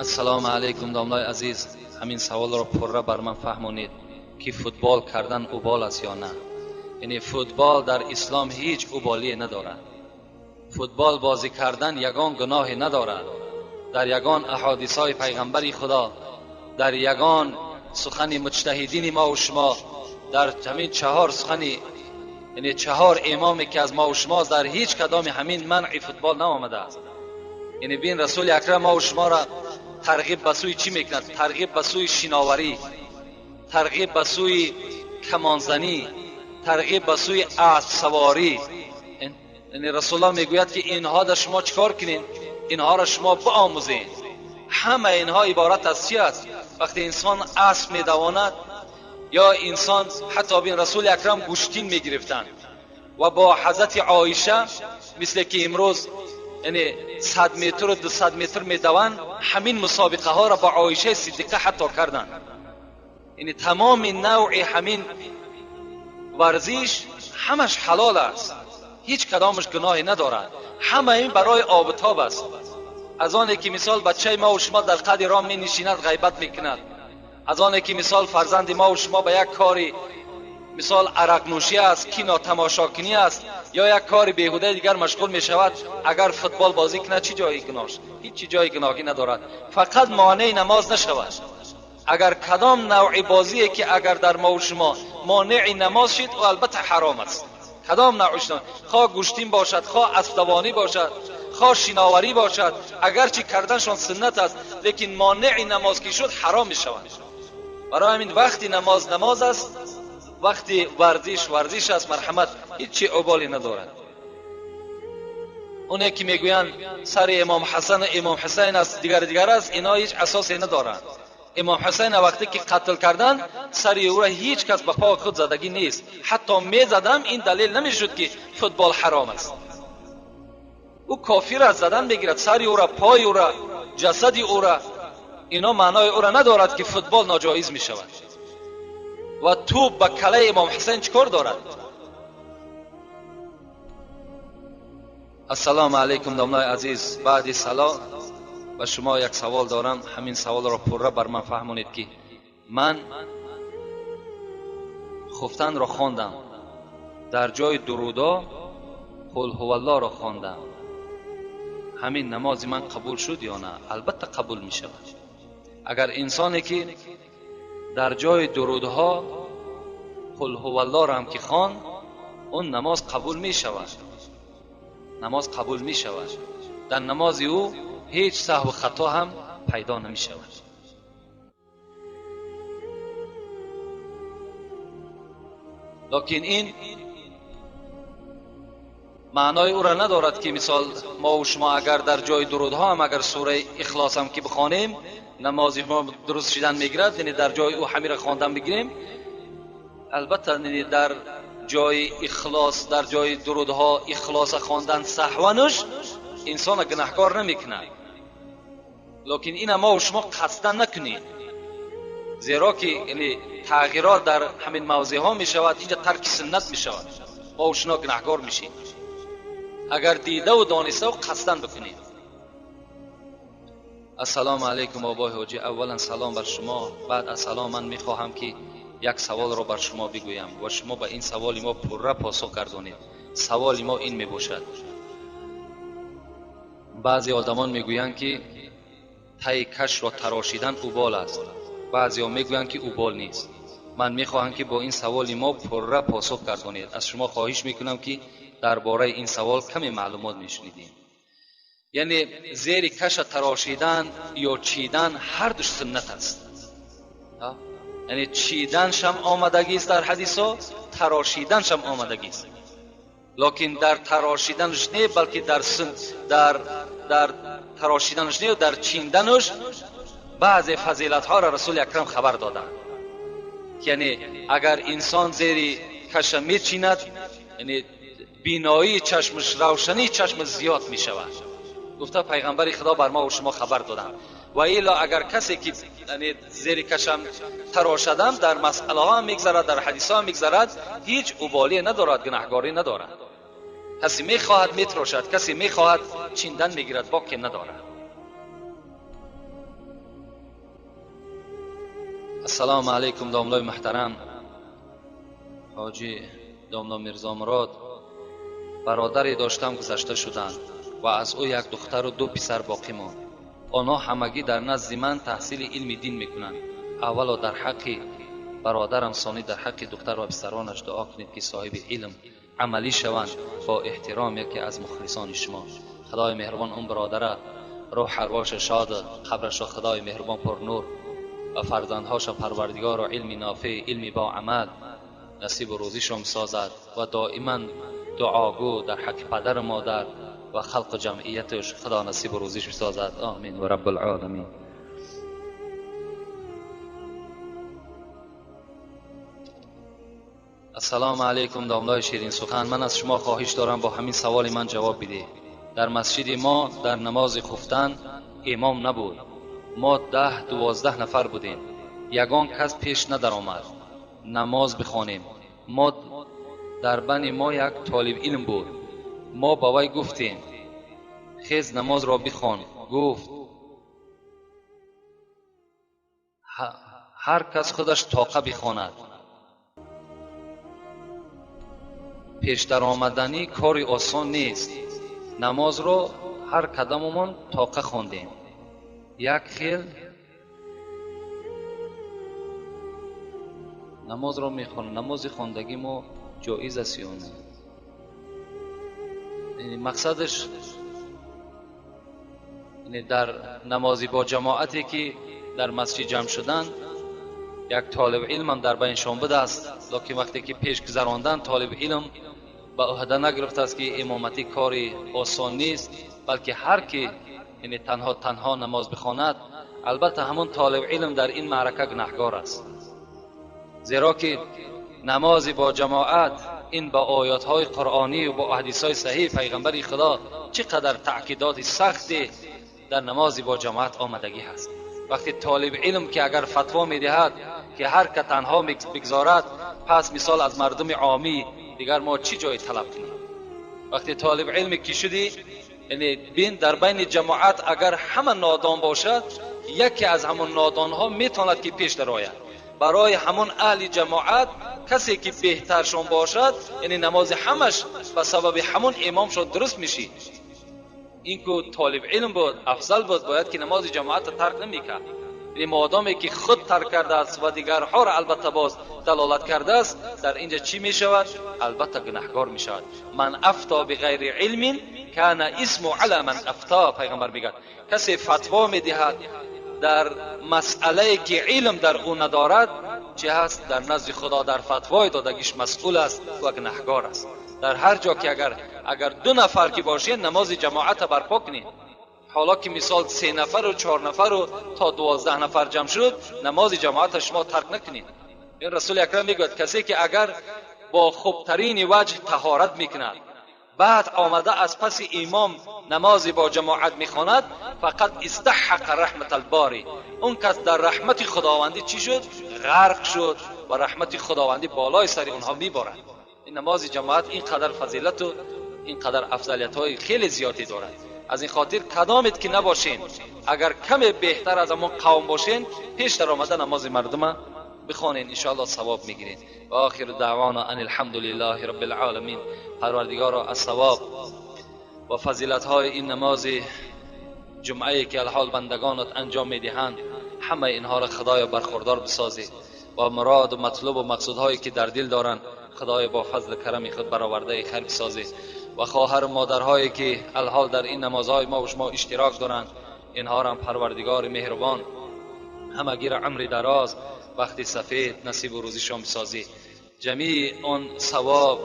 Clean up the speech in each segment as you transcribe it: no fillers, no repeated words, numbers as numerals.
Ассалому алайкум домлаи азиз, ҳамин саволро пурра бар ман фаҳмонед ки футбол кардан убол аст ё на. Яъне футбол дар ислом ҳеҷ уболие надорад. Футбол бозӣ кардан ягон гуноҳе надорад. Дар ягон аҳодисҳои пайғамбари Худо, дар ягон сухани муҷтаҳидини мо ва шумо, дар ҳамин чаҳор сухани, яъне чаҳор имоме ки аз мо ва шумо, дар ҳеҷ кадоми ҳамин манъи футбол наомадааст. Яъне бин расули акрам мо ва шуморо тарғиб ба сӯи чӣ мекунад? Тарғиб ба сӯи шиноварӣ, тарғиб ба сӯи камонзанӣ, тарғиб ба сӯи аспсаворӣ. Яъне расулуллоҳ мегӯяд ки инҳо дар шумо чӣ кор кунед? Инҳоро шумо биомӯзед. Ҳама инҳо иборат аз чӣ аст? Вақте инсон асп медавонад ё инсон ҳатто бин расули акрам гӯштин мегирифтанд ва бо ҳазрати Оиша мисле ки имрӯз яъне 100 метр ва 200 метр медаванд, ҳамин мусобиқаҳоро бо Оишаи Сиддиқа ҳатто карданд. Яъне тамоми навъи ҳамин варзиш ҳамаш ҳалол аст, ҳеҷ кадомаш гуноҳе надорад. Ҳама ин барои обутоб аст. Аз оне ки мисол бачаи мо ва шумо дар қади ром менишинад, ғайбат мекунад, аз оне ки мисол фарзанди мо ва шумо ба як кори мисол арақнӯшӣ аст, кино тамошокунӣ аст ё як кори беҳудаи дигар машғул мешавад, агар футбол бозӣ кунад чӣ ҷои гуноҳ? Ҳеҷ ҷои гуноҳӣ надорад. Фақат монеи намоз нашавад. Агар кадом навъи бозие ки агар дар мо ва шумо монеи намоз шид, ӯ албатта ҳаром аст. Кадом навъш, хоҳ гӯштин бошад, хоҳ аспдавонӣ бошад, хоҳ шиноварӣ бошад, агарчи карданшон суннат аст, лекин монеи намоз ки шуд ҳаром мешавад. Барои ҳамин вақти намоз намоз аст, вақти варзиш варзиш аст. Марҳамат, ҳеҷ чи уболе надорад. Оне ки мегӯянд сари имом Ҳасан ва имом Ҳусайн аст, дигар дигар аст, инҳо ҳеҷ асосе надоранд. Имом Ҳусайн вақте ки қатл карданд, сари ӯро ҳеҷ кас ба по худ задагӣ нест. Ҳатто мезадам, ин далел намешуд ки футбол ҳаром аст. Ӯ кофир аст, задан мегирад сари ӯро, пои ӯро, ҷасади ӯро. Ино маънои ӯро надорад ки футбол ноҷоиз мешавад. Ва тӯб ба калаи имом Ҳусайн чӣ кор дорад? Ассалому алайкум домлаи азиз, баъди салом ба шумо як савол дорам. Ҳамин саволро пурра бар ман фаҳмонед ки ман хуфтанро хондам, дар ҷои дурудо қул ҳуваллоҳро хондам, ҳамин намози ман қабул шуд ё на? Албатта қабул мешавад. Агар инсоне ки дар ҷои дурудҳо қул ҳуваллоҳро ҳам ки хонд, он намоз қабул мешавад. Намоз қабул мешавад. Дар намози ӯ ҳеҷ саҳву хато ҳам пайдо намешавад. Лекин ин маънои ӯро надорад ки мисол мо ва шумо агар дар ҷои дурудҳо ҳам агар сураи Ихлос ҳам ки бихонем, намози мо дуруст шидан мегирад, яъне дар ҷои ӯ ҳамира хондан бигирем. Албатта дар ҷои Ихлос, дар ҷои дурудҳо Ихлоса хондан саҳвануш инсона гунаҳкор намекунад. Лекин ина мо ва шумо қасдан накунем, зеро ки яъне тағйирот дар ҳамин мавзеъҳо мешавад, инҷа тарки суннат мешавад, мо ва шумо гунаҳкор мешем агар дидаву дониставу қасдан бикунем. Ассалому алайкум бобои ҳоҷӣ. Аввалан салом бар шумо. Баъд аз салом ман мехоҳам ки як саволро бар шумо бигӯям ва шумо ба ин саволи мо пурра посух гардонед. Саволи мо ин мебошад: баъзе одамон мегӯянд ки таи кашро тарошидан убол аст, баъзеҳо мегӯянд ки убол нест. Ман мехоҳам ки бо ин саволи мо пурра посух гардонед. Аз шумо хоҳиш мекунам ки дар бораи ин савол каме маълумот мешунидем. Яъне зери каша тарошидан ё чидан ҳар душ суннат аст. Яъне чиданшам омадагист дар ҳадисҳо, тарошиданшам омадагист. Лекин дар тарошиданаш не, балки дар тарошиданаш не, дар чинданаш баъзе фазилатҳоро расули акрам хабар доданд. Яъне агар инсон зери каша мечинад, яъне биноии чашмаш, равшании чашмаш зиёд мешавад. Гуфта пайғамбари Худо бар мо ва шумо хабар доданд. Ва илло агар касе ки яъне зери кашам тарошадам, дар масъалаҳо ҳам мегзарад, дар ҳадисҳо ҳам мегзарад, ҳеҷ уболие надорад, гунаҳгорӣ надорад. Касе мехоҳад метрошад, касе мехоҳад чиндан мегирад, боке надорад. Ассалому алайкум, домлои муҳтарам, ҳоҷӣ домло Мирзомурод. Бародаре доштам, гузашта шуданд ва аз ӯ як духтару ду писар боқӣ монд. Онҳо ҳамагӣ дар назди ман таҳсили илми дин мекунанд. Аввало дар ҳаққи бародарам, сонӣ дар ҳаққи духтар ва писаронаш дуо кунед, ки соҳиби илм амалӣ шаванд. Бо эҳтиром, яке аз мухлисони шумо. Худои меҳрубон он бародара рӯҳ арвоша шод, қабрашо Худои меҳрубон пурнур ва фарзандҳоша Парвардигоро илми нофеъ, илми бо амал насибу рӯзишон созад ва доиман дуогӯ дар ҳаққи падару модар ва халқу ҷамъияташ Худо насибу рӯзиш бисозад. Омин ва раббул-оламин. Ассалому алайкум, домлои ширинсухан. Ман аз шумо хоҳиш дорам, бо ҳамин саволи ман ҷавоб бидиҳед. Дар масҷиди мо дар намози хуфтан имом набуд. Мо 10-12 нафар будем. Ягон кас пеш надаромад намоз бихонем. Мо дар бани мо як толиб илм буд. Мо ба вай гуфтем: хез, намозро бихон. Гуфт: ҳар кас худаш тоқа бихонад. Пешдаромаданӣ кори осон нест. Намозро ҳар кадомумон тоқа хондем. Як хел намозро мехонем. Намози хондагӣ мо ҷоиз аст ё не? Мақсадаш дар намози бо ҷамоате ки дар масҷид ҷамъ шуданд, як толиб илмам дар байншон будааст, лекин вақте ки пеш гузарондан толиб илм ба ӯҳда нагирифтааст, ки имоматӣ кори осон нест, балки ҳар ки яъне танҳо танҳо намоз бихонад, албатта ҳамон толиб илм дар ин маърака гунаҳгор аст. Зеро ки намози бо ҷамоат ин ба оятҳои қуръонӣ ва бо ҳадисҳои саҳиҳи пайғамбари Худо чӣ қадар таъкидоти сахте дар намози бо ҷамоат омадагӣ ҳаст. Вақте толиб илм ки агар фатво медиҳад, ки ҳар ка танҳо бигзорад, пас мисол аз мардуми омӣ дигар мо чӣ ҷое талаб кунем? Вақте толиб илме ки шудӣ, яъне бин, дар байни ҷамоат агар ҳама нодон бошад, яке аз ҳамон нодонҳо метавонад ки пеш дарояд. Барои ҳамон аҳли ҷамоат касе ки беҳтаршон бошад, яъне намози ҳамаш ба сабаби ҳамон имомшон дуруст мешид. Ин ку толиб илм буд, афзал буд, бояд ки намози ҷамоатро тарк намекард. Яъне модоме ки худ тарк кардааст ва дигарҳоро албатта боз далолат кардааст, дар инҷа чӣ мешавад? Албатта гунаҳгор мешавад. Ман афто биғайри илмин кана исму ала ман афто. Пайғамбар мегӯяд, касе фатво медиҳад дар масъалае ки илм дар ӯ надорад, чӣ ҳаст? Дар назди Худо дар фатвои додагиш масъул аст ва гунаҳгор аст. Дар ҳар ҷо ки агар ду нафар ки бошед, намози ҷамоатро барпо кунед. Ҳоло ки мисол 3 нафару 4 нафару то 12 нафар ҷамъ шуд, намози ҷамоатро шумо тарк накунед. Ин Расули Акрам мегӯяд, касе ки агар бо хубтарини ваҷҳ таҳорат мекунад, баъд омада аз паси имом намози бо ҷамоат мехонад, фақат истаҳаққа раҳматалбори. Он кас дар раҳмати Худовандӣ чӣ шуд? Ғарқ шуд ва раҳмати Худовандӣ болои сари онҳо меборад. Ин намози ҷамоат ин қадар фазилату ин қадар афзалиятҳои хеле зиёде дорад. Аз ин хотир кадомед ки набошен, агар каме беҳтар аз ҳамон қавм бошен, пеш даромада намози мардума бихонен, иншоаллоҳ савоб мегиред. Ва охиру даъвона ан алҳамдулиллаҳи роббил оламин. Парвардигоро аз савоб ва фазилатҳои ин намози ҷумъае ки алҳол бандагонат анҷом медиҳанд, ҳамаи инҳоро Худоё бархурдор бисозӣ ва муроду матлубу мақсудҳое ки дар дил доранд, Худоё бо фазли карами худ баровардаи хайр бисозӣ. Ва хоҳару модарҳое ки алҳол дар ин намозҳои мо ва шумо иштирок доранд, инҳоро Парвардигори меҳрубон ҳамагиро умри дароз, бахти сафед насибу рӯзишон бисозӣ. ҷамеи он савоб,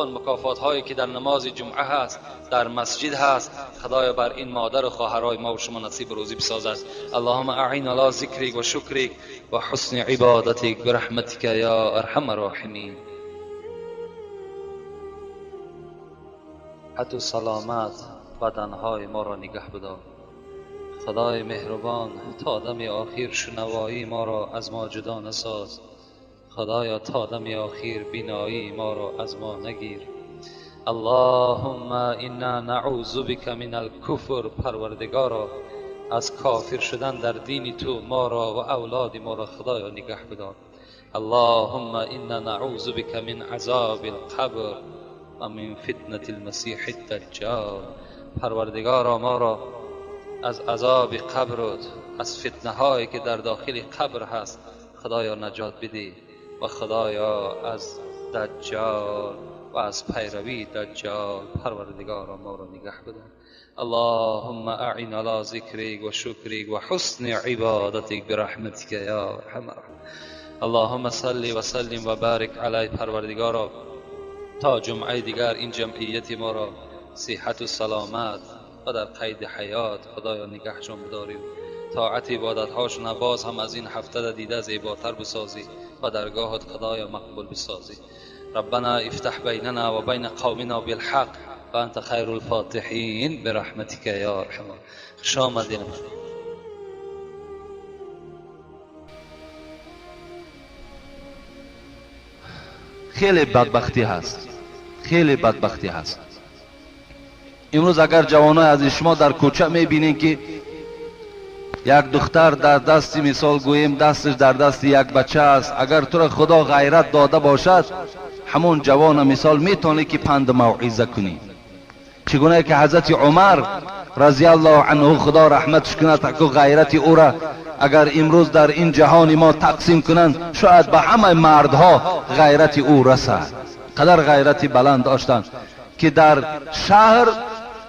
он мукофотҳое ки дар намози ҷумъа ҳаст, дар масҷид ҳаст, Худоё бар ин модару хоҳарҳои мо ва шумо насибу рӯзӣ бисозад. Аллоҳумма аъин ало зикрик ва шукрик ва ҳусни ибодатик бираҳматика ё арҳама роҳимин. ҳату саломат баданҳои моро нигаҳ бидор. Худои меҳрубон, то дами охир шунавоии моро аз мо ҷудо насоз. Худоё, то дами охир биноии моро аз мо нагир. Аллоҳумма инна наъузу бика мин алкуфр. Парвардигоро, از کافر شدن در دین تو ما را و اولاد ما را خدایا نگه بدار. اللهم انا نعوذ بك من عذاب القبر و من فتنة المسیح الدجال. پروردگارا ما را از عذاب قبر و از فتنه هایی که در داخل قبر هست خدایا نجات بده و خدایا از دجال و از پیروی دجال پروردگارا ما را نگه بده. اللهم اعن على ذکرک و شکرک و حسن عبادتک برحمتک یا ارحم الراحمین. اللهم صل و سلم و بارک علی. پروردگارا تا جمعه دیگر این جمعیت ما را صحت و سلامت و در قید حیات خدایا نگهشان بداریم. طاعت عبادت هاشون باز هم از این هفته دیده زیباتر بسازی و درگاهت خدایا مقبول بسازی. ربنا افتح بیننا و بین قومنا بالحق و انت خیر الفاتحین برحمتک یا ارحم. خوش آمدین. خیلی بدبختی هست، خیلی بدبختی هست. امروز اگر جوانای از شما در کوچه میبینین که یک دختر در دستی، مثال گوییم دستش در دست یک بچه است، اگر تو را خدا غیرت داده باشد همون جوان مثال میتونی که پند موعظه کنی. چگونه که حضرت عمر رضی الله عنه خدا رحمتش کند، که غیرت او را اگر امروز در این جهان ما تقسیم کنند شاید به همه مردها غیرت او رسد. قدر غیرت بلند داشتند که در شهر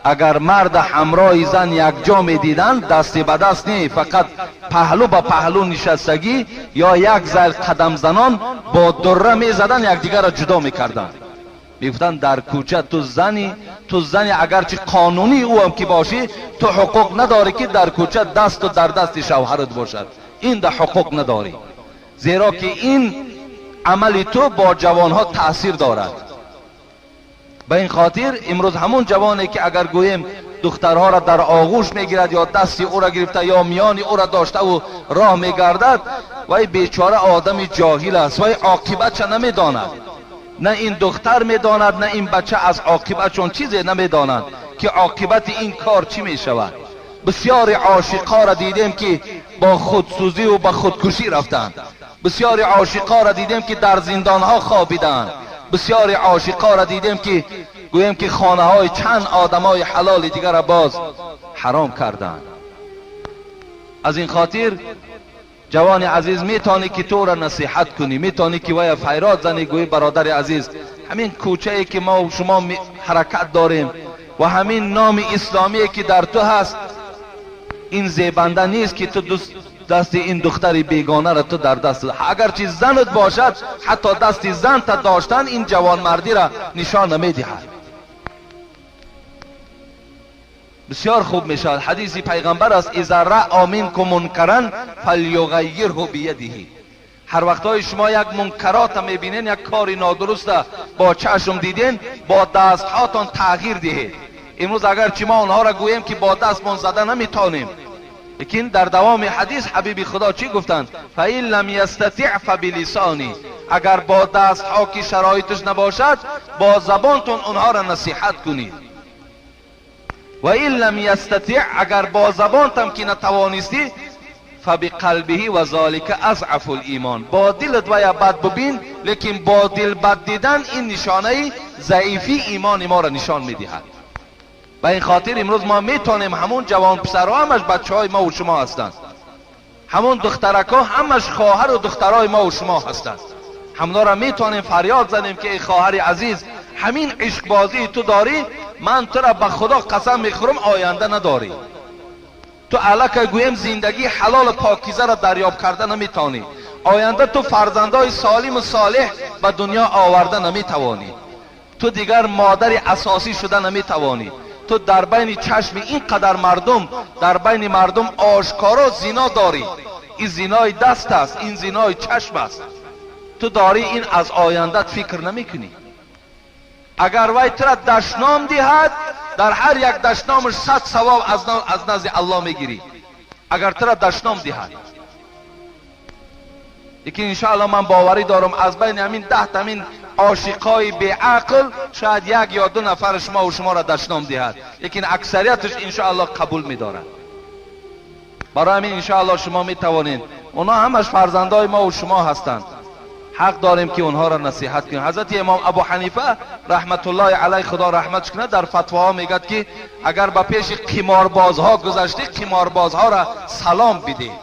اگر مرد همراه زن یک جا می دیدند دست به دست نه، فقط پهلو به پهلو نشستگی یا یک زل قدم زنان با دره می زدن یکدیگر را جدا می کردند. میگفتند در کوچه تو زنی، تو زنی اگرچه قانونی او هم که باشی تو حقوق نداری که در کوچه دست و در دست شوهرت باشد، این در حقوق نداری، زیرا که این عمل تو با جوانها تاثیر دارد. به این خاطر امروز همون جوانی که اگر گوییم دخترها را در آغوش میگیرد یا دستی او را گرفته یا میانی او را داشته و راه میگردد، وی بیچاره آدم جاهل است، وی عاقبتش نمیداند. نه این دختر میداند نه این بچه از عاقبتشون چیزی نمیداند که عاقبت این کار چی میشود. بسیار عاشقا را دیدیم که با خودسوزی و با خودکشی رفتند، بسیار عاشقا را دیدیم که در زندانها خوابیدند، بسیار عاشقا را دیدیم که گوییم که خانه های چند آدم های حلال دیگر را باز حرام کردند. از این خاطر جوان عزیز میتونی که تو را نصیحت کنی، میتونی که وای فیراد زنی، گویی برادر عزیز همین کوچه ای که ما و شما حرکت داریم و همین نام اسلامی که در تو هست، این زیبنده نیست که تو دست این دختر بیگانه را تو در دست، اگرچه زنت باشد حتی دست زن تا داشتن این جوانمردی را نشان نمیدهد. بسیار خوب میشود. حدیث پیغمبر است اذا رأى منکم منکرا فلیغیره بیده. هر وقتای شما یک منکرات میبینین، یک کاری نادرست با چشم دیدین، با دست هاتان تغییر دهید. امروز اگرچه ما آنها را گوییم که با دستمان زده نمیتونیم، لیکن در دوام حدیث حبیب خدا چی گفتند؟ فإن لم یستطع فبلسانه. اگر با دست ها که شرایطش نباشد با زبانتون آنها را نصیحت کنید. و این لم یستطع، اگر با زبانتم که نتوانستی، فبقلبه و ذلک اضعف الایمان. با دلت ویا بد ببین، لیکن با دل بد دیدن این نشانه ضعیفی ایمان ما را نشان میدهد. به این خاطر امروز ما میتونیم همون جوان پسرها همش بچه های ما و شما هستند، همون دخترک ها همش خواهر و دخترای ما و شما هستند، همونا را میتونیم فریاد زنیم که ای خواهر عزیز همین عشق بازی تو داری، من تو را به خدا قسم میخورم آینده نداری. تو الکه گویم زندگی حلال پاکیزه را دریاب کرده نمیتونی، آینده تو فرزندای سالم و صالح به دنیا آورده نمیتوانی، تو دیگر مادر اساسی شده نمیتوانی، تو در بین چشم این قدر مردم، در بین مردم آشکارا زنا داری. این زنای دست است، این زنای چشم است، تو داری این از آیندت فکر نمیکنی. اگر وی تو را دشنام دهد، در هر یک دشنامش 100 ثواب از نزد الله میگیری اگر تو را دشنام دهد. لیکن انشاءالله من باوری دارم از بین همین 10 تا همین عاشقای بیعقل شاید یک یا دو نفر شما و شما را دشنام دهد، لیکن اکثریتش انشاءالله قبول میدارد. Барои ҳамин иншоаллоҳ шумо метавонед. Онҳо ҳамаш фарзандои мо ва шумо ҳастанд. Ҳақ дорем ки онҳоро насиҳат кунем. Ҳазрати имом Абу Ҳанифа раҳматуллоҳи алайҳ, худо раҳматш кунад, дар фатвоҳо мегӯяд ки агар ба пеши қиморбозҳо гузаштӣ, қиморбозҳоро салом бидеҳ.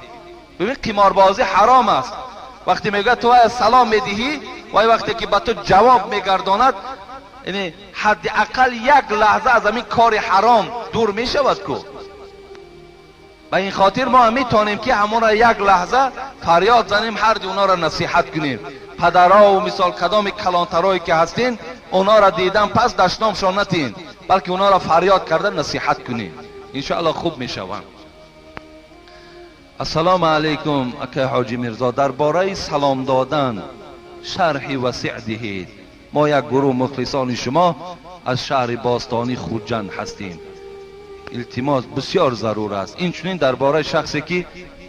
Бибин, қиморбозӣ ҳаром аст. Вақте мегӯяд ту салом медиҳӣ, вай вақте ки ба ту ҷавоб мегардонад, яъне ҳадди ақал як лаҳза аз ҳамин кори ҳаром дур мешавад ку. Ба ин хотир мо метавонем ки ҳамонро як лаҳза фарёд занем, ҳарди онҳоро насиҳат кунем. Падарову мисол кадоми калонтарое ки ҳастин, онҳоро дидан пас дашномшон натиҳем, балки онҳоро фарёд карда насиҳат кунем. Иншоаллоҳ хуб мешаванд. Ассалому алайкум акай Ҳоҷи Мирзо, дар бораи салом додан шарҳи васеъ диҳед. Мо як гурӯҳ мухлисони шумо аз шаҳри бостонӣ Хуҷанд ҳастем. Илтимос бисёр зарур аст. Инчунин дар бораи шахсе ки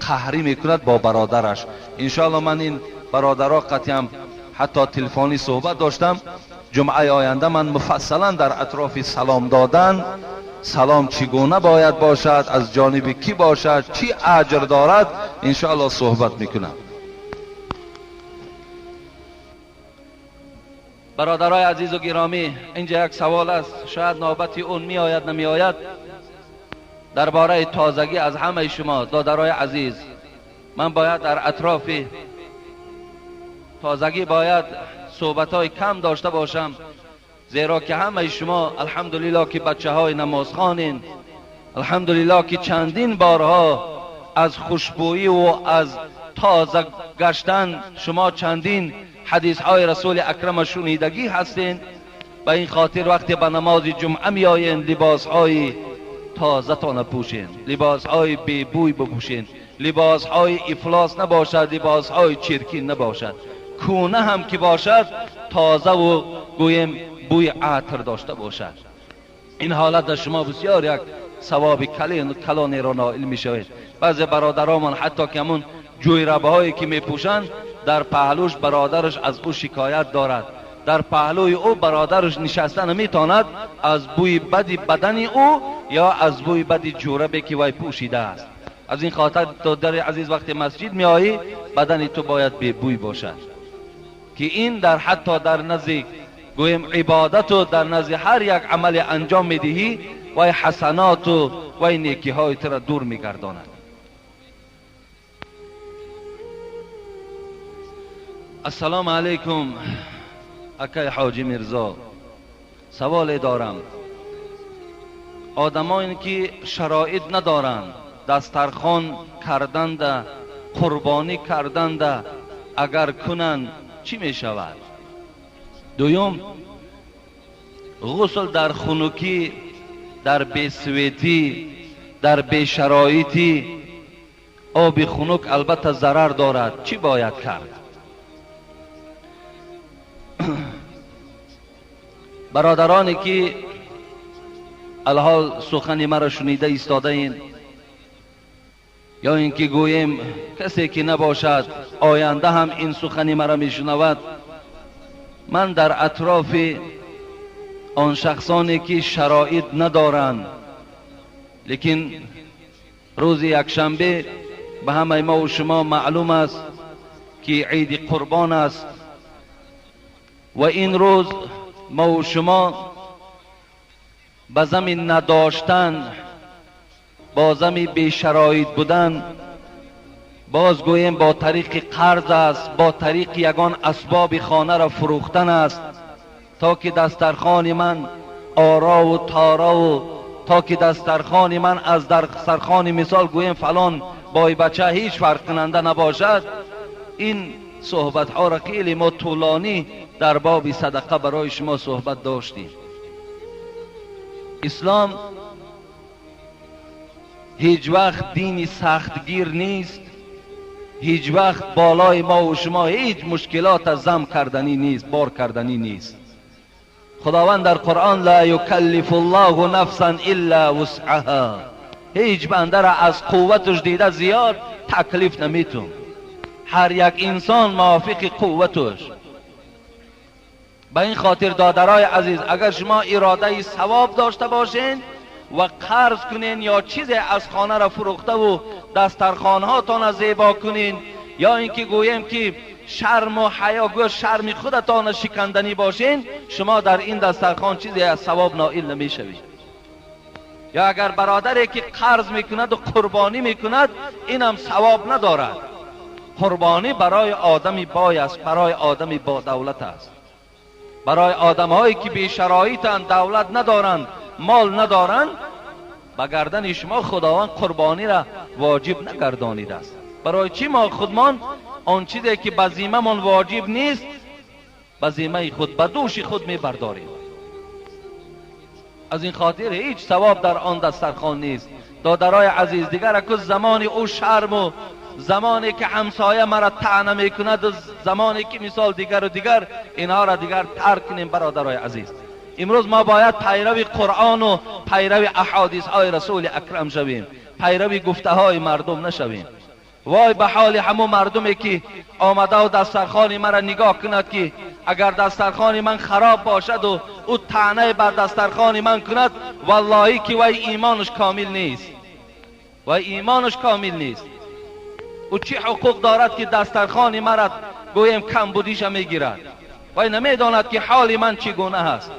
қаҳрӣ мекунад бо бародараш. Иншоаллоҳ ман ин бародаро қатъиам ҳатто телефонӣ суҳбат доштам. Ҷумъаи оянда ман муфассалан дар атрофи салом додан, салом чӣ гуна бояд бошад, аз ҷониби кӣ бошад, чӣ аҷр дорад, иншоаллоҳ суҳбат мекунам. Бародарои азизу гиромӣ, инҷа як савол аст, шояд навбати он меояд намеояд, дар бораи тозагӣ аз ҳамаи шумо додарои азиз. Ман бояд дар атрофи тозагӣ бояд суҳбатҳои кам дошта бошам, зеро ки ҳамаи шумо алҳамдулиллоҳ ки бачаҳои намозхонин, алҳамдулиллоҳ ки чандин борҳо аз хушбӯӣ ва аз тоза гаштан шумо чандин ҳадисҳои расули акрама шунидагӣ ҳастин. Ба ин хотир вақте ба намози ҷумъа меоен, либосҳои тозатона пӯшен, либосҳои бебӯй бипӯшен, либосҳои ифлос набошад, либосҳои чиркин набошад, кӯна ҳам ки бошад тозаву гӯем бӯи атр дошта бошад. Ин ҳолат дар шумо бисёр як савоби калонеро ноил мешавед. Баъзе бародаромон ҳатто ки ҳамун ҷӯйрабаҳое ки мепӯшанд, дар паҳлӯш бародараш аз ӯ шикоят дорад, дар паҳлӯи ӯ бародараш нишаста наметавонад аз бӯи бади бадани ӯ ё аз бӯи бади ҷӯрабе ки вай пӯшидааст. Аз ин хотир додари азиз, вақте масҷид меоӣ, бадани ту бояд бебӯй бошад, ки ин дар ҳатто дар назди гӯем ибодату дар назди ҳар як амале анҷом медиҳӣ, вай ҳасаноту вай некиҳои туро дур мегардонад. Ассалому алайкум акай Ҳоҷи Мирзо, саволе дорам. Одамоне ки шароит надоранд, дастархон карданда, қурбонӣ карданда, агар кунанд чӣ мешавад? Дуюм, ғусл дар хунукӣ, дар бесветӣ, дар бешароитӣ оби хунук албатта зарар дорад, чӣ бояд кард? Бародароне ки алҳол сухани маро шунида истодаин, ё ин ки гӯем касе ки набошад оянда ҳам ин сухани маро мешунавад, ман дар атрофи он шахсоне ки шароит надоранд, лекин рӯзи якшанбе ба ҳамаи мо ва шумо маълум аст ки иди қурбон аст ва ин рӯз мо ва шумо ба зами надоштан, бо зами бешароит будан, боз гӯем бо тариқи қарз аст, бо тариқи ягон асбоби хонаро фурӯхтан аст, то ки дастархони ман орову торову, то ки дастархони ман аз дастархони мисол гӯем фалон бойбача ҳеҷ фарқкунанда набошад. Ин суҳбатҳоро хеле мо тӯлонӣ дар боби садақа барои шумо суҳбат доштем. Ислом ҳеҷ вақт дини сахтгир нест, ҳеҷ вақт болои мо ва шумо ҳеҷ мушкилот зам карданӣ нест, бор карданӣ нест. Худованд дар Қуръон ла юкаллифу ллоҳу нафсан илла вусъаҳа, ҳеҷ бандаро аз қувваташ дида зиёд таклиф наметун. Ҳар як инсон мувофиқи қувваташ. Ба ин хотир додарои азиз, агар шумо иродаи савоб дошта бошед, و قرض کنین یا چیزی از خانه را فروخته و دسترخوانهاتان زیبا کنین، یا اینکه گوییم که شرم و حیا، گویا شرم خودتان شکندنی باشین، شما در این دسترخوان چیزی از ثواب نائل نمیشوید. یا اگر برادری که قرض میکند و قربانی میکند، اینم ثواب ندارد. قربانی برای آدمی بای است، برای آدمی با دولت است، برای آدمهایی که بی شرایطند، دولت ندارند، مال ندارند، به گردن شما خداوند قربانی را واجب نگردانیده است. برای چی ما خودمان آن چیزی که به ذمه‌مان واجب نیست به ذمه خود، به دوش خود میبرداریم؟ از این خاطر هیچ ثواب در آن دسترخوان نیست. دادرای عزیز، دیگر اکو زمان او شرم و زمانی که همسایه مرا طعنه میکند و زمانی که مثال دیگر و دیگر، اینها را دیگر ترک کنیم. برادرای عزیز، امروز ما باید پیرو قرآن و پیرو احادیث های رسول اکرم شویم، پیرو گفته های مردم نشویم. وای به حال همو مردمی که آمده و دسترخوان مرا نگاه کند که اگر دسترخوان من خراب باشد و او طعنه بر دسترخوان من کند، واللهی که وی ایمانش کامل نیست، وی ایمانش کامل نیست. او چی حقوق دارد که دسترخوان مرا گویم کم بودیش میگیرد؟ وی نمیداند که حال من چگونه است.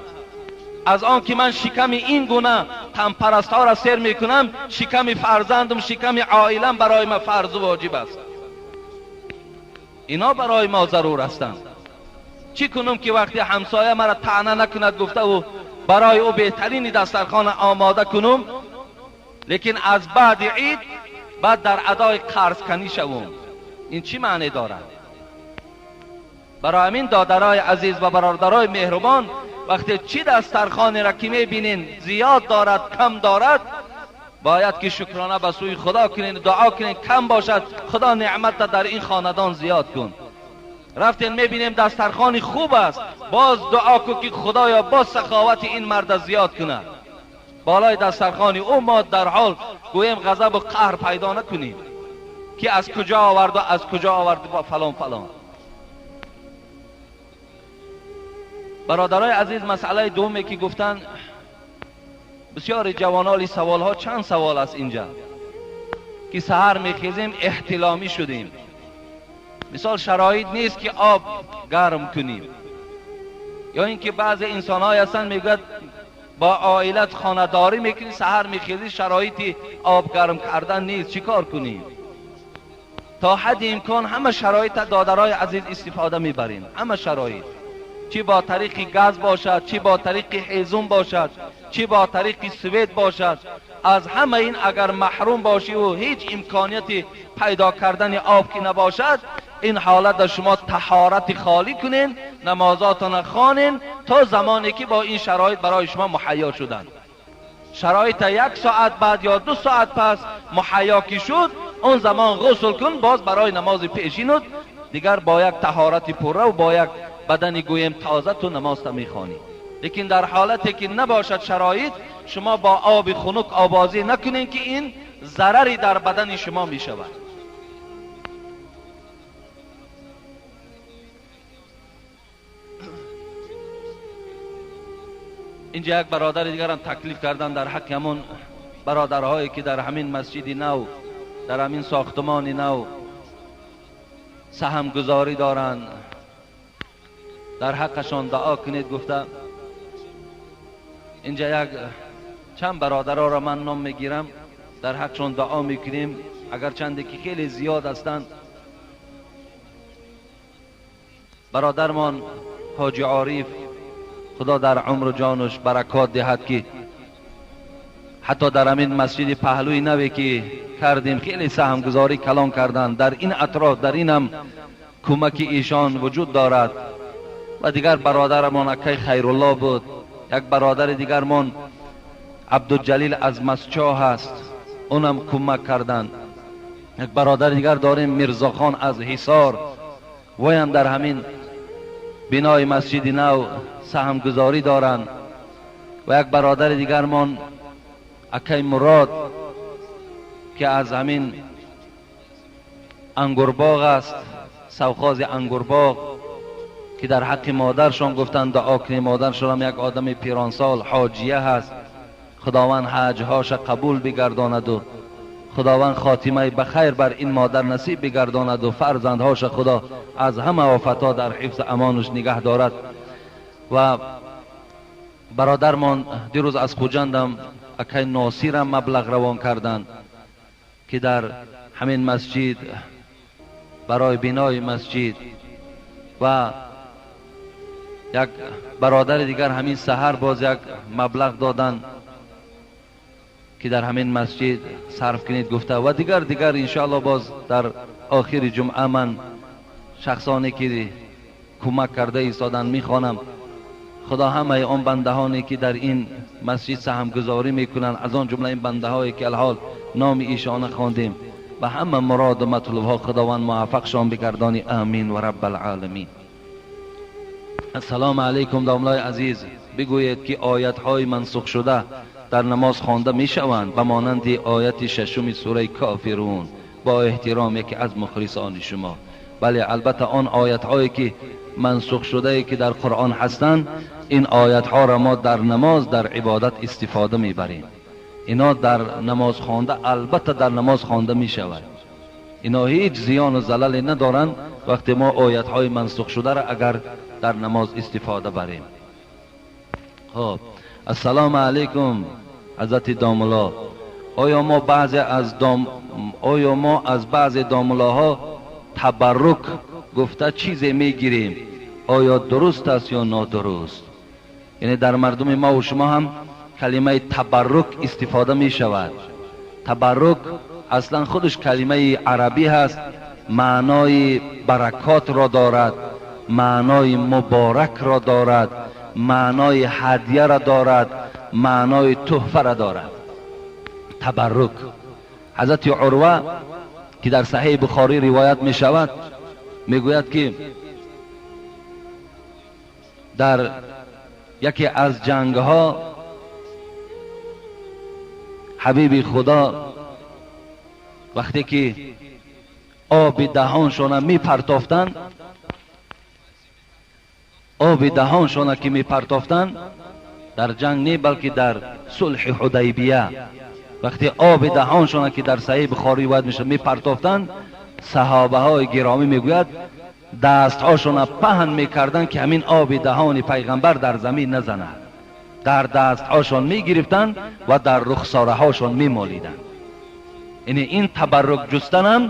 از آن که من شکم این گونه تنپرست ها را سیر میکنم، شکم فرزندم، شکم عائلم برای ما فرض و واجب است. اینا برای ما ضرور هستند. چی کنم که وقتی همسایه مرا طعنه نکند گفته و برای او بهترین دسترخوان آماده کنم، لیکن از بعد عید بعد در ادای قرض کنی شوم؟ این چی معنی دارد؟ برای همین دادرای عزیز و برادرای مهربان، وقتی چی دسترخوانی را که میبینین زیاد دارد کم دارد، باید که شکرانه به سوی خدا کنین، دعا کنین کم باشد، خدا نعمت در این خاندان زیاد کن. رفتین میبینیم دسترخوانی خوب است، باز دعا کن که خدایا باز سخاوت این مرد زیاد کنه. بالای دسترخوانی او ما در حال گوییم غضب و قهر پیدا نکنیم که از کجا آورد و از کجا آورد و فلان فلان. برادرای عزیز، مسئله دومی که گفتن بسیار جوانالی سوال ها، چند سوال است اینجا که سحر میخیزیم احتلامی شدیم، مثال شرایط نیست که آب گرم کنیم، یا اینکه بعض انسان های هستن میگوید با عائلت خانه داری میکنی، سحر میخیزی شرایط آب گرم کردن نیست، چیکار کنیم؟ تا حد امکان همه شرایط دادرای عزیز استفاده میبریم، همه شرایط، چی با طریق گاز باشد، چی با طریق هیزم باشد، چی با طریق سوید باشد، از همه این اگر محروم باشی و هیچ امکانیتی پیدا کردن آب که نباشد، این حالت شما طهارت خالی کنین، نمازاتان خوانین تا زمانی که با این شرایط برای شما مهیا شدند. شرایط 1 ساعت بعد یا 2 ساعت پس مهیا که شد، اون زمان غسل کن، باز برای نماز پیشینت دیگر با یک طهارت پره و با یک بدن گویم تازه تو نماز تا میخوانی. لیکن در حالتی که نباشد شرایط، شما با آب خنک آبازی نکنین که این ضرری در بدن شما میشود. اینجا یک برادر دیگر هم تکلیف کردن در حق همون برادرهایی که در همین مسجد نو، در همین ساختمان نو سهم گذاری دارند، در حقشان دعا کنید. گفته اینجا یک چند برادرها را من نام میگیرم، در حقشان دعا میکنیم، اگر چندی که خیلی زیاد هستند. برادرمان حاجی عارف، خدا در عمر و جانش برکات دهد که حتی در همین مسجد پهلوی نوی که کردیم خیلی سهمگذاری کلان کردند، در این اطراف در این هم کمک ایشان وجود دارد. و دیگر برادرمان اکی خیرالله بود، یک برادر دیگرمان عبدالجلیل از مسچاه هست، اونم کمک کردند. یک برادر دیگر داریم میرزاخان از حصار، وی هم در همین بنای مسجد نو سهمگذاری دارند. و یک برادر دیگرمان اکی مراد که از همین انگورباغ است، سوخاز انگورباغ، که در حق مادرشان گفتند دعا کنیم. مادرشان هم یک آدم پیرانسال حاجیه هست، Худованд ҳаҷҳоша қабул бигардонаду Худованд хотимаи ба хайр бар ин модар насиб бигардонаду фарзандҳоша Худо аз ҳама офатҳо дар ҳифз амонаш нигаҳ дорад. Ва бародармон дирӯз аз Хуҷандам акай Носирам маблағ равон карданд, ки дар ҳамин масҷид барои бинои масҷид, ва як бародари дигар ҳамин саҳар боз як маблағ доданд, ки дар ҳамин масҷид сарф кунед гуфта, ва дигар иншоалло боз дар охири ҷумъа ман шахсоне ки кӯмак карда истоданд мехонам. Худо ҳамаи он бандаҳоне ки дар ин масҷид саҳмгузорӣ мекунанд, аз он ҷумла ин бандаҳое ки алҳол номи ишона хондем, ба ҳама муроду матлубҳо Худованд муваффақшон бигардонӣ. Амин ва раббалъоламин. Ассалому алайкум домлаи азиз, бигӯед ки оятҳои мансухшуда дар намоз хонда мешаванд ба монанди ояти шашуми сураи Кофирун? Бо эҳтиром яке аз мухлисони шумо. Бале, албатта он оятҳое ки мансухшудае ки дар Қуръон ҳастанд, ин оятҳоро мо дар намоз, дар ибодат истифода мебарем. Ино дар намоз хонда, албатта дар намоз хонда мешавад. Ино ҳеҷ зиёну залале надоранд вақте мо оятҳои мансухшударо агар дар намоз истифода барем. Хоб, ассалому алайкум ҳазрати домулло, оё мо аз баъзе домуллоҳо табаррук гуфта чизе мегирем? Оё дуруст аст ё нодуруст? Яъне дар мардуми мо ва шумо ҳам калимаи табаррук истифода мешавад. Табаррук аслан худаш калимаи арабӣ ҳаст, маънои баракотро дорад, маънои муборакро дорад, маънои ҳадияро дорад, маънои туҳфаро дорад. Табаррук. Ҳазрати Урва ки дар Саҳеҳи Бухорӣ ривоят мешавад, мегӯяд ки дар яке аз ҷангҳо ҳабиби Худо вақте ки оби даҳоншона мепартофтанд, оби даҳоншона ки мепартофтанд дар ҷанг не, балки дар сулҳи Ҳудайбия, вақте оби даҳоншона ки дар Саҳеҳи Бухорӣ ривоят мешавад мепартофтанд, саҳобаҳои гиромӣ мегӯяд дастҳошона паҳн мекарданд ки ҳамин оби даҳони пайғамбар дар замин назанад. Дар дастҳошон мегирифтанд ва дар рухсораҳошон мемолиданд. Яъне ин табаррук ҷустанам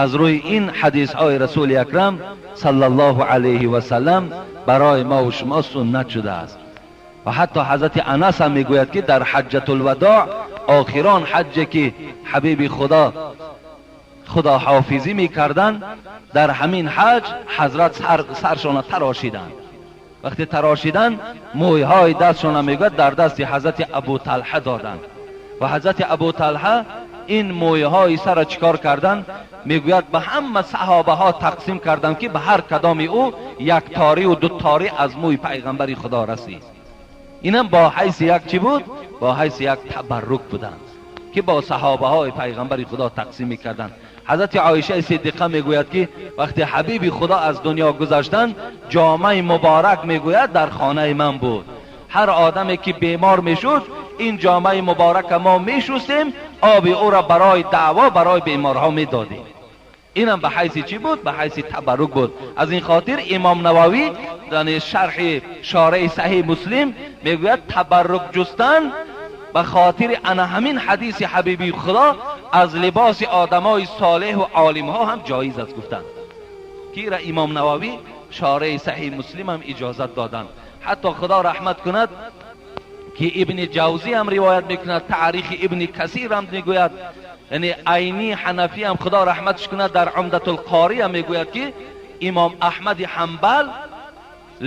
аз рӯи ин ҳадисҳои Расули Акрам саллаллоҳу алайҳи васаллам барои мо ва шумо суннат шудааст. Ва ҳатто ҳазрати Анас ҳам мегӯяд ки дар ҳаҷҷатулвадоъ, охирон ҳаҷҷе ки ҳабиби Худо худоҳофизӣ мекарданд, дар ҳамин ҳаҷ ҳазрат саршона тарошиданд. Вақте тарошиданд, мӯйҳои дастшона мегӯяд дар дасти ҳазрати Абуталҳа доданд. Ва ҳазрати Абуталҳа ин мӯйҳои сара чикор карданд? Мегӯяд ба ҳама саҳобаҳо тақсим кардам ки ба ҳар кадоми ӯ як ториву ду торӣ аз мӯи пайғамбари Худо расид. Инам бо ҳайси як чӣ буд? Бо ҳайси як табаррук буданд ки бо саҳобаҳои пайғамбари Худо тақсим мекарданд. Ҳазрати Оишаи Сиддиқа мегӯяд ки вақте ҳабиби Худо аз дунё гузаштанд, ҷомаи муборак мегӯяд дар хонаи ман буд. Ҳар одаме ки бемор мешуд, ин ҷомаи муборака мо мешустем, оби ӯро барои даъво барои беморҳо медодем. Инам ба ҳайси чӣ буд? Ба ҳайси табаррук буд. Аз ин хотир Имом Нававӣ дар шарҳи шораи Саҳеҳи Муслим мегӯяд табаррук ҷустан ба хотири ана ҳамин ҳадиси ҳабиби Худо аз либоси одамои солеҳу олимҳо ҳам ҷоиз аст гуфтанд, ки ира Имом Нававӣ шораи Саҳеҳи Муслим ҳам иҷозат доданд. Ҳатто Худо раҳмат кунад ки Ибни Ҷавзӣ ҳам ривоят мекунад, таърихи Ибни Касир ҳам мегӯяд, яъне Айни Ҳанафӣ ҳам Худо раҳматш кунад дар Умдатулқорӣ ҳам мегӯяд ки Имом Аҳмади Ҳанбал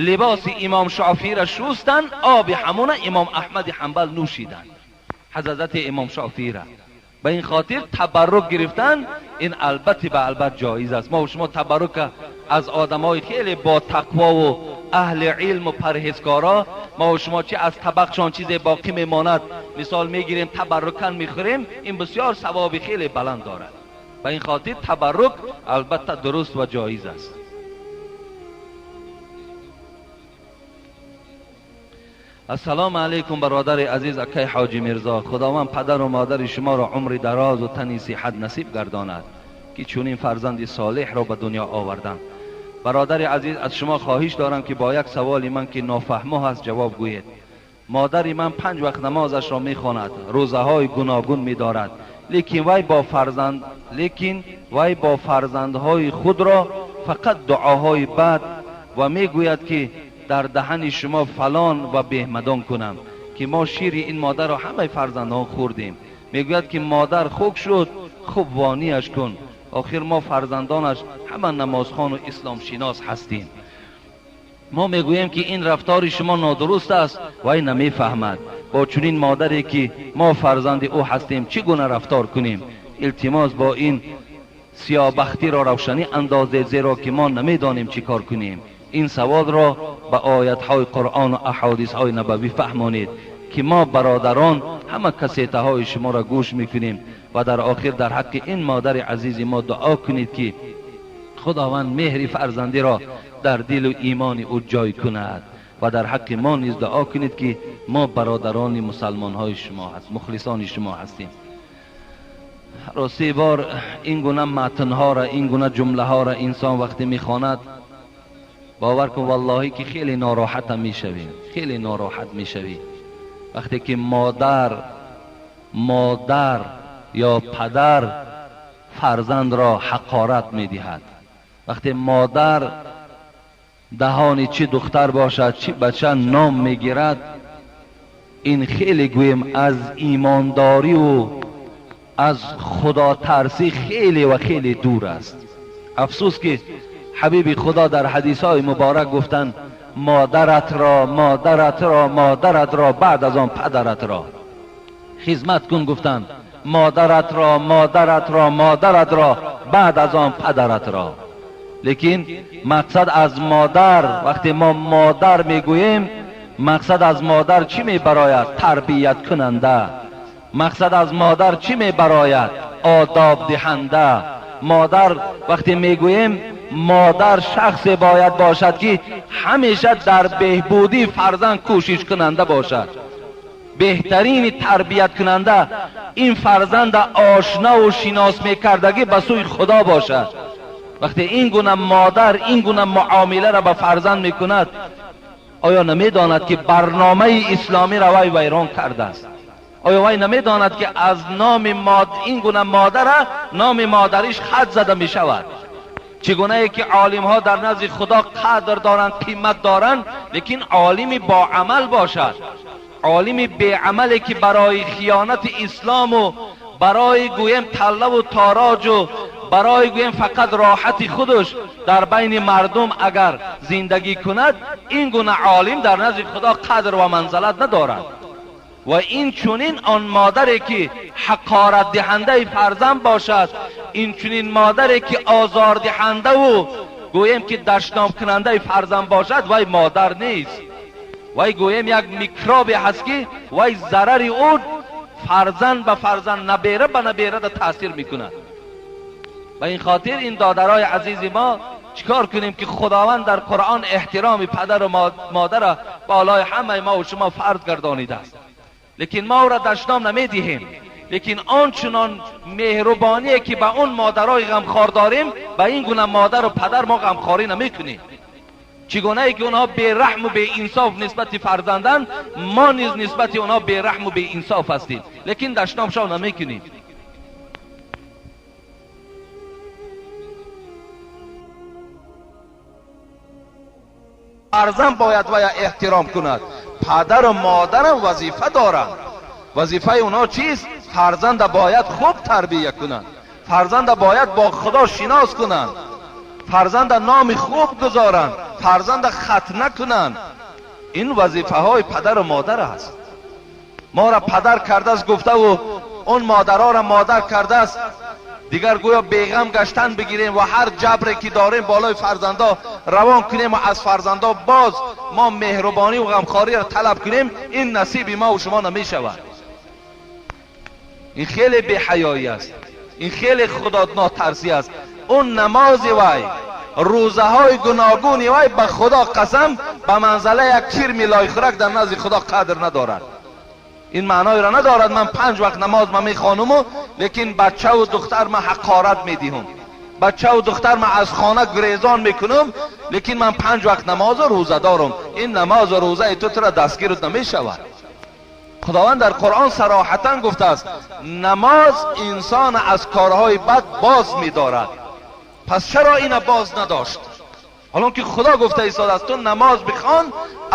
либоси Имом Шофиира шустанд, оби ҳамона Имом Аҳмади Ҳанбал нӯшиданд, ҳазрати Имом Шофиира. Ба ин хотир табаррук гирифтан ин албатта ба албат ҷоиз аст. Мо шумо табаррук аз одамҳои хеле бо тақвову аҳли илму парҳезкоро, мо шумо чи аз табақшон чизе боқӣ мемонад, мисол мегирем табаррукан мехӯрем, ин бисёр савоби хеле баланд дорад. Ба ин хотир табаррук албатта дуруст ва ҷоиз аст. Ассалому алайкум бародари азиз акай Ҳоҷи Мирзо. Худованд падару модари шуморо умри дарозу тани сиҳат насиб гардонад, ки чунин фарзанди солеҳро ба дунё оварданд. Бародари азиз, аз шумо хоҳиш дорам, ки бо як саволи ман, ки нофаҳмо ҳаст, ҷавоб гӯед. Модари ман 5 вақт намозашро мехонад, рӯзаҳои гуногун медорад, лекин вай бо фарзандҳои худро фақат дуоҳои бад ва мегӯяд, ки дар даҳани шумо фалон ва беҳмадон кунам, ки мо шири ин модарро ҳамаи фарзандон хӯрдем. Мегӯяд, ки модар хуб шуд, хуб вонияш кун. Охир мо фарзандонаш ҳама намозхону исломшинос ҳастем. Мо мегӯем, ки ин рафтори шумо нодуруст аст, вай намефаҳмад. Бо чунин модаре, ки мо фарзанди ӯ ҳастем, чӣ гуна рафтор кунем? Илтимос, бо ин сиёбахтиро равшанӣ андозед, зеро ки мо намедонем чӣ кор кунем. Ин саволро ба оятҳои Қуръону аҳодисҳои набавӣ фаҳмонед, ки мо бародарон ҳама кассетаҳои шуморо гӯш мекунем ва дар охир дар ҳаққи ин модари азизи мо дуо кунед, ки Худованд меҳри фарзандиро дар дилу имони ӯ ҷой кунад ва дар ҳаққи мо низ дуо кунед, ки мо бародарони мусалмонҳои шумо ҳаст, мухлисони шумо ҳастем. Рости бор ин гуна матнҳоро, ин гуна ҷумлаҳоро инсон вақте мехонад, бовар кун, валлоҳӣ, ки хеле нороҳатам мешавӣ, хеле нороҳат мешавӣ. Вақте ки модар ё падар фарзандро ҳақорат медиҳад, вақте модар даҳони чӣ духтар бошад, чӣ бача ном мегирад, ин хеле гӯем аз имондориву аз худотарсӣ хеле ва хеле дур аст. Афсӯс, ки ҳабиби Худо дар ҳадисҳои муборак гуфтанд: модаратро, модаратро, модаратро, баъд аз он падаратро хизмат кун. Гуфтанд: модаратро, модаратро, модаратро, баъд аз он падаратро. Лекин мақсад аз модар, вақте мо модар мегӯем, мақсад аз модар чӣ мебарояд? Тарбияткунанда. Мақсад аз модар чӣ мебарояд? Одобдиҳанда. Модар вақте мегӯем, модар шахсе бояд бошад, ки ҳамеша дар беҳбудии фарзанд кӯшишкунанда бошад. Беҳтарини тарбияткунанда ин фарзанда ошнаву шинос мекардагӣ ба сӯи Худо бошад. Вақте ин гуна модар ин гуна муомиларо ба фарзанд мекунад, оё намедонад, ки барномаи исломиро вай вайрон кардааст? Оё вай намедонад, ки аз номи ин гуна модара номи модариш хат зада мешавад? Чӣ гунае ки олимҳо дар назди Худо қадр доранд, қимат доранд, лекин олими боамал бошад. Олими беамале, ки барои хиёнати ислому барои гӯем таллаву тороҷу барои гӯем фақат роҳати худаш дар байни мардум агар зиндагӣ кунад, ин гуна олим дар назди Худо қадр ва манзалат надорад. Ва ин чунин он модаре, ки ҳақоратдиҳандаи фарзанд бошад, ин чунин модаре, ки озордиҳандаву гӯем ки дашномкунандаи фарзанд бошад, вай модар нест. Вай гӯем як микробе ҳаст, ки вай зарари ӯ фарзанд ба фарзанд, набера ба наберада таъсир мекунад. Ба ин хотир ин додарои азизи мо чикор кунем, ки Худованд дар Қуръон эҳтироми падару модарро болои ҳамаи мо ва шумо фарз гардонидааст, лекин мо ӯро дашном намедиҳем. Лекин он чунон меҳрубоние, ки ба он модарои ғамхор дорем, ба ин гуна модару падар мо ғамхорӣ намекунем. Чӣ гунае ки онҳо бераҳму беинсоф нисбати фарзанданд, мо низ нисбати онҳо бераҳму беинсоф ҳастем, лекин дашномшон намекунем. Фарзанд бояд вая эҳтиром кунад. Падару модарам вазифа доранд. Вазифаи онҳо чист? Фарзанда бояд хуб тарбия кунанд, фарзанда бояд бо Худо шинос кунанд, фарзанда номи хуб гузоранд, фарзанда хатна кунанд. Ин вазифаҳои падару модар аст. Моро падар кардааст гуфтаву он модароро модар кардааст, дигар гӯё беғам гаштан бигирем ва ҳар ҷабре ки дорем болои фарзандо равон кунем ва аз фарзандо боз мо меҳрубонӣ ва ғамхориро талаб кунем, ин насиби мо ва шумо намешавад. Ин хеле беҳаёӣ аст, ин хеле худонотарсӣ аст. Он намози вай, рӯзаҳои гуногуни вай, ба Худо қасам, ба манзала як кирми лойхӯрак дар назди Худо қадр надорад. Ин маъноеро надорад ман 5 вақт намоз ма мехонуму, лекин бачаву духтар ма ҳақорат медиҳум, бачаву духтар ма аз хона гурезон мекунум, лекин ман 5 вақт намозу рӯза дорум. Ин намозу рӯзаи ту тура дастгирут намешавад. Худованд дар Қуръон сароҳатан гуфтааст, намоз инсон аз корҳои бад боз медорад. Пас чаро ина боз надошт? Ҳолон ки Худо гуфта истодааст, ту намоз бихон,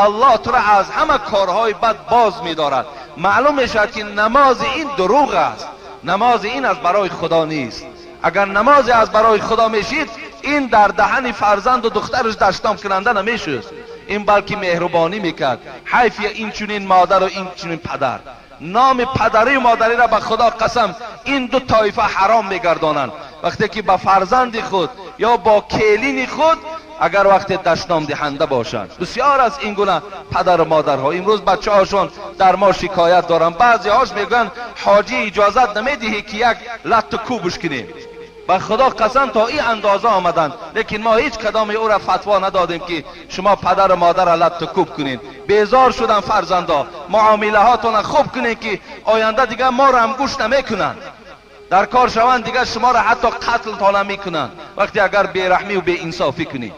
Аллоҳ тура аз ҳама корҳои бад боз медорад. Маълум мешавад ки намози ин дурӯғ аст, намози ин аз барои Худо нест. Агар намозе аз барои Худо мешид, ин дар даҳани фарзанду духтараш даштом кунанда намешуд, ин балки меҳрубонӣ мекард. Ҳайф ин чунин модару ин чунин падар. Номи падарию модариро ба Худо қасам ин ду тоифа ҳаром мегардонанд. Вақте ки ба фарзанди худ ё бо келини худ агар вақте дашном диҳанда бошанд. Бисёр аз ин гуна падару модарҳо имрӯз бачаҳошон дар мо шикоят доранд. Баъзеҳош мегӯянд, ҳоҷӣ иҷозат намедиҳӣ ки як латту кӯбш кунем. Ба Худо қасам то ин андоза омаданд, лекин мо ҳеҷ кадоме ӯра фатво надодем ки шумо падару модарро латту кӯб кунед. Безор шуданд фарзандо, муомилаҳотонро хуб кунед ки оянда дигар моро ҳам гӯш намекунанд. Дар кор шаванд дигар шуморо ҳатто қатлтона мекунанд вақте агар бераҳмиву беинсофӣ кунед.